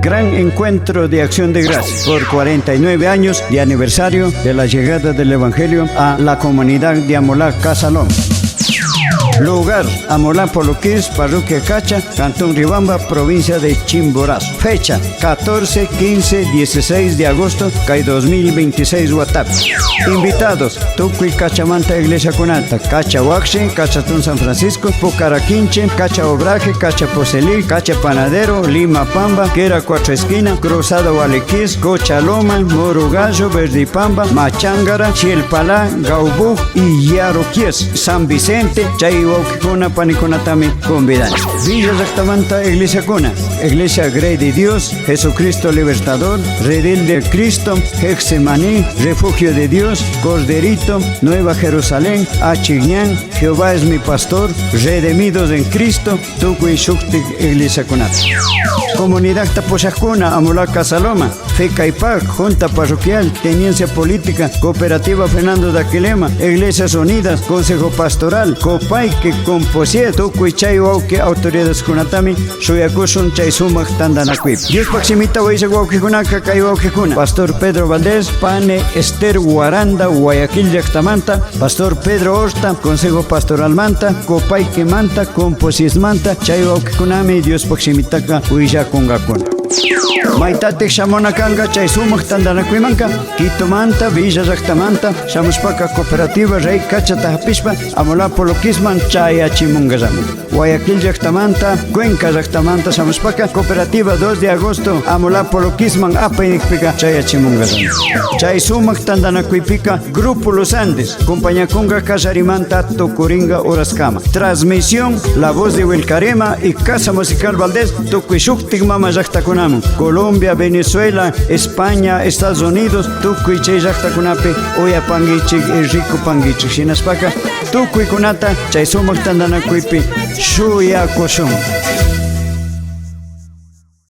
Gran Encuentro de Acción de Gracias por 49 años de aniversario de la llegada del Evangelio a la comunidad de Amolá Casalón. Lugar, Amolá Poloquís, Parroquia Cacha, Cantón Riobamba, provincia de Chimborazo. Fecha, 14, 15, 16 de agosto, kay 2026 watapi. Invitados, Tukuy Cachamanta Iglesiakunata, Cacha Huaxi, Cachatún San Francisco, Pukaraquinche, Cacha Obraje, Cacha Poselí, Cacha Panadero, Lima Pamba, Quera Cuatro Esquina, Cruzado Gualequís, Cochaloma, Morogallo, Verdipamba, Machángara, Chilpalá, Gaubú y Yaroquies, San Vicente, Chay wawkikuna panikunatami convidan. Villa llaktamanta Iglesiakuna, Iglesia Grey de Dios, Jesucristo Libertador, Redil de Cristo, Getsemaní, Refugio de Dios, Corderito, Nueva Jerusalén, Achigñán, Jehová es mi pastor, Redimidos en Cristo, Tukuy Shuktik Iglesiakunata. Comunidad Pushajkuna, Amolá Casaloma, FECAIPAC, Junta Parroquial, Tenencia Política, Cooperativa Fernando de Aquilema, Iglesias Unidas, Consejo Pastoral, Copaique, Composiet, Tukuy Chay Wauki, Autoridades Kunatami, Shuyakushun Chay Sumak Tandanakuy. Diospaj shimita uyashaj wawkikunaka kay wawkikuna. Pastor Pedro Valdés, Pane Esther Guaranda, Guayaquil llaktamanta, Pastor Pedro Horta, Consejo Pastoral Manta, Copaique Manta, Composies Manta, Chay wawkikunami Diospaj shimitaka willakunkakuna. Maitatik shamuna kanka chay sumak tantanakuymanka Quitomanta, Villa llaktamanta, shamushpaka Cooperativa Rey Cachata hapishpa, Amolá Poloquisman chayachimunkallami. Guayaquil llaktamanta, Cuenca llaktamanta shamushpaka Cooperativa 2 de agosto, Amolá Poloquisman apaynikpika chayachimunkallami. Chay sumak tantanakuypika Grupo Los Andes, compañakunga kallarimanta tukuringa horaskama. Transmisión, La Voz de Wilcarema y Casa Musical Valdés, tukuy shuktik mama llaktakunaman. Colombia, Venezuela, España, Estados Unidos, tukuy chay llaktakunapi uyapanguichik y rikupanguichik. Shinashpaka tukuykunata chay sumak tantanakuypi shuyakushun.